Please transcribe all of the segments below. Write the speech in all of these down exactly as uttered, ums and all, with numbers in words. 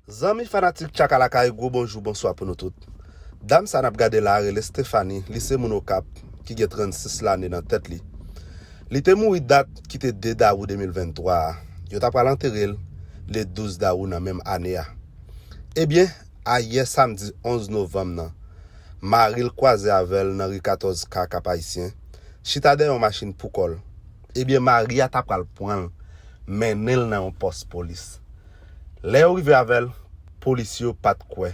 Zanmi fanatik Tchaka Lakay, gwo bonjou, bonswa pou nou tout. Dam sa n ap gade la a rele Stephanie, li se moun Okap, ki gen trannsis lane nan tèt li. Li te mouri dat ki te de dawou de mil venntwa a. Yo ta pral antere l le douz dawou nan menm ane a. Ebyen, ayè samdi onz novanm nan, mari l kwaze avè l nan ri katòz K Kap Ayisyen, chita dèyè yon machin pou kò l. Ebyen, mari a ta pral pran l, mennen l nan yon pòs polis. Lè yo rive avè l, polisye yo pa t kwè.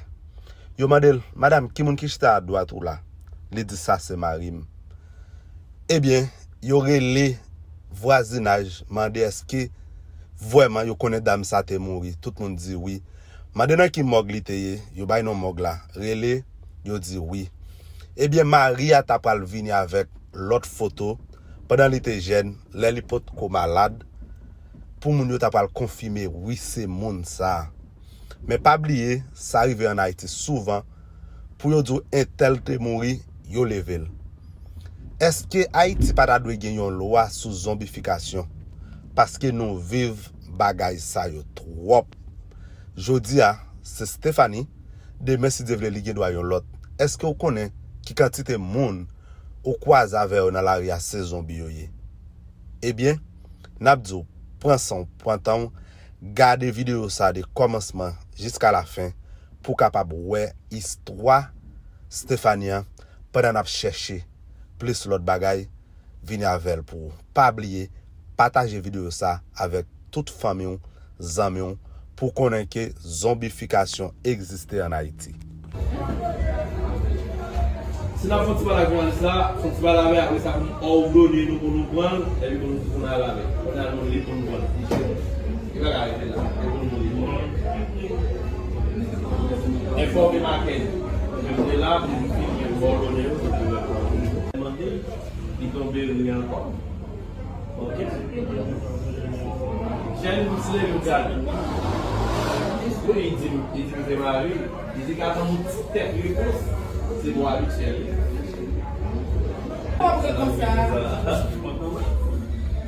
Yo mande l, "Madanm, ki moun ki chita adwat ou la?" Li di, "Sa se mari m." Ebyen, yo rele vwazinaj, mande èske vrèman yo konnen dam sa te mouri. Tout moun di wi. Mande nan ki mòg li te ye, yo bay non mòg la. Rele, yo di wi. Ebyen, mari a ta pral vini avèk lòt foto pandan li te jèn, lè li potko malad, pou moun yo ta pral konfime wi se moun sa a. Men pa bliye, sa rive ann Ayiti souvan, pou yo di w entèl te mouri, yo leve l. Èske Ayiti pa ta dwe gen yon lwa sou zonbifikasyon? Paske nou viv bagay sa yo twòp. Jodi a, se Stephanie, demen si Dye vle li gen dwa yon lòt. Èske w konnen ki kantite moun ou kwaze avè yo nan lari a se zonbi yo ye? Ebyen, n ap di w, pran san w, pran tan w, gade videyo sa de kòmansman jiska lafen pou w kapab wè istwa Stephanie an pandan n ap chèche plis lòt bagay, vini avè l pou ou. Pa bliye, pataje videyo sa avèk tout fanmi w, zanmi w, pou konnen ke zonbifikasyon egziste ann Ayiti. Si n ap fè yon ti pale ak jounalis la, fè yon ti pale avè l, apre sa pou nou òdone nou pou nou pran l, epi pou nou, pou nou al avè l. Pou nou al nou li pou nou pran l. Li pa ka rete la. Li pou nou li pou nou. Enfòme Maken. Mwen te la pou nou fini òdone yo, pou nou pran l. Mande, li tonbe ri ankò. Ok. Chèn Michelet, yo gade. Wi, li di, li di se mari. Li di ka ban nou ti tèt repons. Se bò abitye li. Konsa.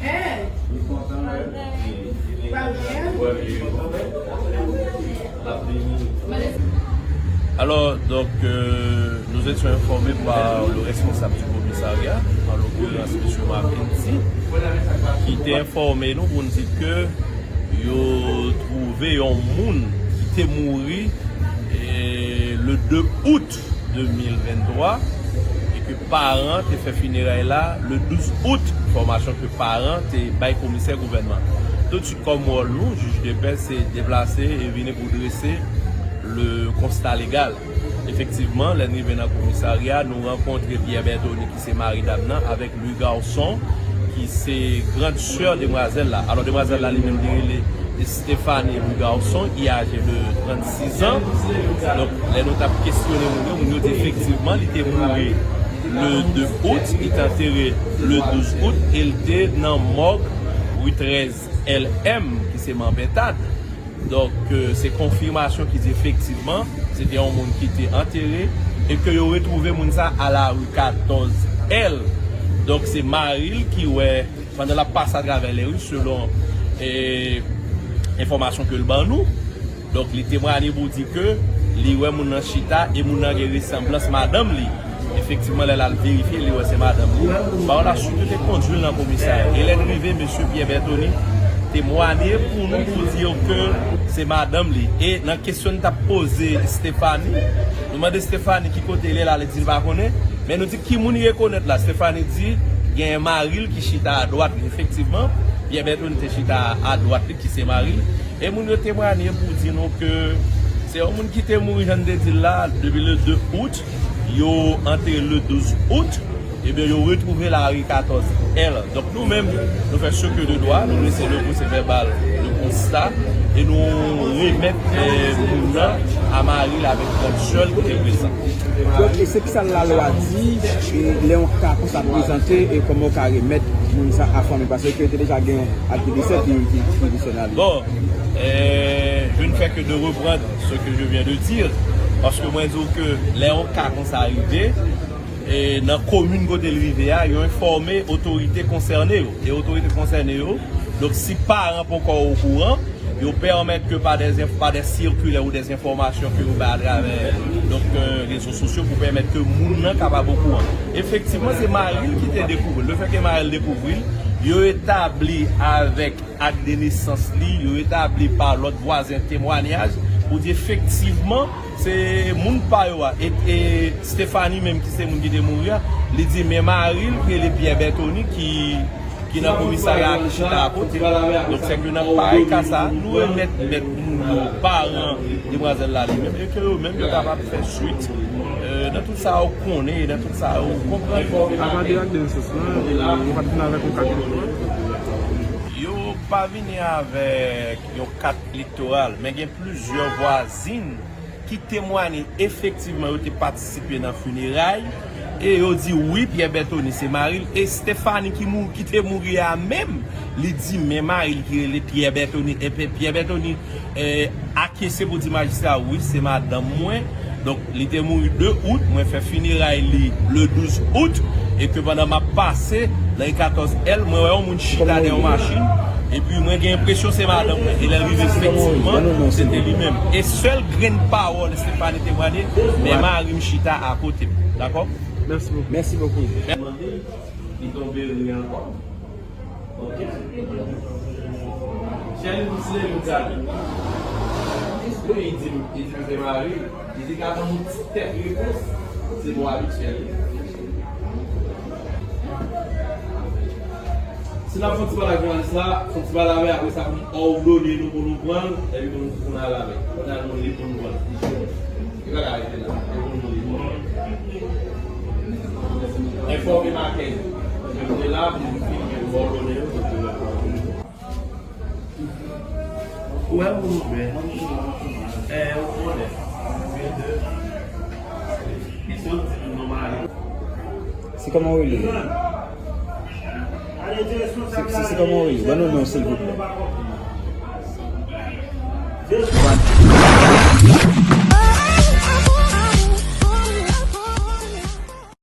Hein? Li kontan, wi. Li pa byen? Wi, li kontan, wi. L ap vini. Alors, donc, euh, nous étions informés par le responsable du commissariat, en l'occurrence M. Marc Henty, ki te enfòme nou pou n di ke yo twouve yon moun ki te mouri, eh, le de out de mil venntwa, e ke paran te fè fineray la le douz out, enfòmasyon ke paran te bay komisè gouvènman. Toutswit, kòm wòl nou, jij de pè, se deplase e vini pou drese le konsta legal. Efektivman, lè n rive nan komisarya, nou rankontre Pierre Berthony, ki se mari dam nan, avèk Louis Garçon, ki se grann sè demwazèl la. Alò, demwazèl la, li menm, li rele Stéphanie Louis Garçon, ki aje de trannsis an. Donk, lè nou t ap kesyone moun yo, moun yo di efektivman, li te mouri le de out, li te antere le douz out, e l te nan mòg ri trèz L M, ki se Manpentad. Donk, euh, se konfimasyon ki di efektivman, se te yon moun ki te antere e ke yo retwouve moun sa a la ri katòz L. Donk, se mari l ki wè, pandan l ap pase atravè lè ri, selon, eh, enfòmasyon ke l ban nou. Donk, li temwanye pou di ke li wè moun nan chita e moun nan gen resanblans madanm li. Efektivman, lè l al verifye, li wè se madanm li. Par la suite, yo te kondui l nan komisarya. E lè n rive, mesye Pierre Berthony temwanye pou nou, pou di yo ke se madanm li. E nan kesyon n t ap poze Stéphanie, nou mande Stéphanie ki kote li ye la, li di li pa konnen. Men nou di ki moun li rekonèt la. Stéphanie di genyen mari l ki chita adwat li. Efektivman, Pierre Berthony te chita adwat li, ki se mari l. E moun yo temwanye pou di nou ke se yon moun ki te mouri, jan n te di l la, depi le de out, yo antere l le douz out, ebyen, yo retwouve la ri katòz L. Donk, nou menm, nou fè ce que de droit, nou drese le procès verbal de constat, e nou remèt, eh, moun nan a mari l avèk grann sè l ki te prezan. Donk, e se kisa lalwa di, e lè yon ka konsa prezante, e kòman w ka remèt moun sa a fanmi, paske te deja gen yon aktiviste ki, ki, ki, ki sènal. Bon, eh, je ne fais que de reprendre ce que je viens de dire, paske mwen di w ke lè yon ka konsa rive, e nan komin kote l rive a, yo enfòme otorite konsène yo. E otorite konsène yo, donk, si paran poko okouran, Yo pèmèt ke pa dè, pa dè sikilè ou dè enfòmasyon ke yo bay atravè, donk, euh, rezo sosyo pou pèmèt ke moun nan kapab okouran. Efektivman, se mari l ki te dekouvri l. Lefètke mari l dekouvri l, yo etabli avèk ak de nesans li, yo etabli pa lòt vwazen temwayaj pou di efektivman se moun pa yo a. E, e Stephanie menm ki se moun ki te mouri a, li di men mari l ki rele Pierre Bertoni ki, ki nan komisarya a ki chita akote. Donk sèke nan parèy ka sa, nou remèt mèt moun yo, paran demwazèl la li menm, e ke yo menm yo kapab fè swit, euh, nan tout sa yo konnen, nan tout sa yo konprann. Apa de ak de nesans lan, yo pa t vin avèk yon kat elektoral? Yo pa vini avèk yon kat elektoral, men gen plizyè vwazin ki temwanye efektivman yo te patisipe nan fineray, e yo di wi, Pierre Bertoni se mari l, e Stephanie ki mou-, ki te mouri a menm, li di men mari l ki rele Pierre Bertoni, epi Pierre Bertoni, eh, akyese pou di majistra wi, se madanm mwen. Donk, li te mouri de out, mwen fè fineray li le douz out, e ke pandan m ap pase nan katòz L, mwen wè yon moun chita dèyè yon machin, epi mwen gen enpresyon se madanm mwen, e lè l rive efektivman, se te li menm. E sèl grenn pawòl Stephanie te pale, men mari m chita akote m. Dakò? Mèsi bokou. Mèsi bokou. Li tonbe ri ankò. Ok. Chèlin, m silen nou gade. Wi, li di m, li di m se mari l. Li di ka ban m yon ti tèt repons. Se bon abityèl li. Si n ap fè yon ti pale ak jounalis la, fè yon ti pale avè l, apre sa pou m òdone nou pou nou pran l, epi pou nou, pou n al avè l. Pou n al nou li pou nou pran l. Li pa ka rete la. Li pou nou li pou nou. Enfòme m ak li. Mwen te la pou m filme, pou m òdone yo, pou yo pran l. Ou wè moun ouvè. Eh, ou konnen. Kesyon di m non mari. Se kòman w rele? Se, se, se kòman w rele? Ban nou non, silvouplè.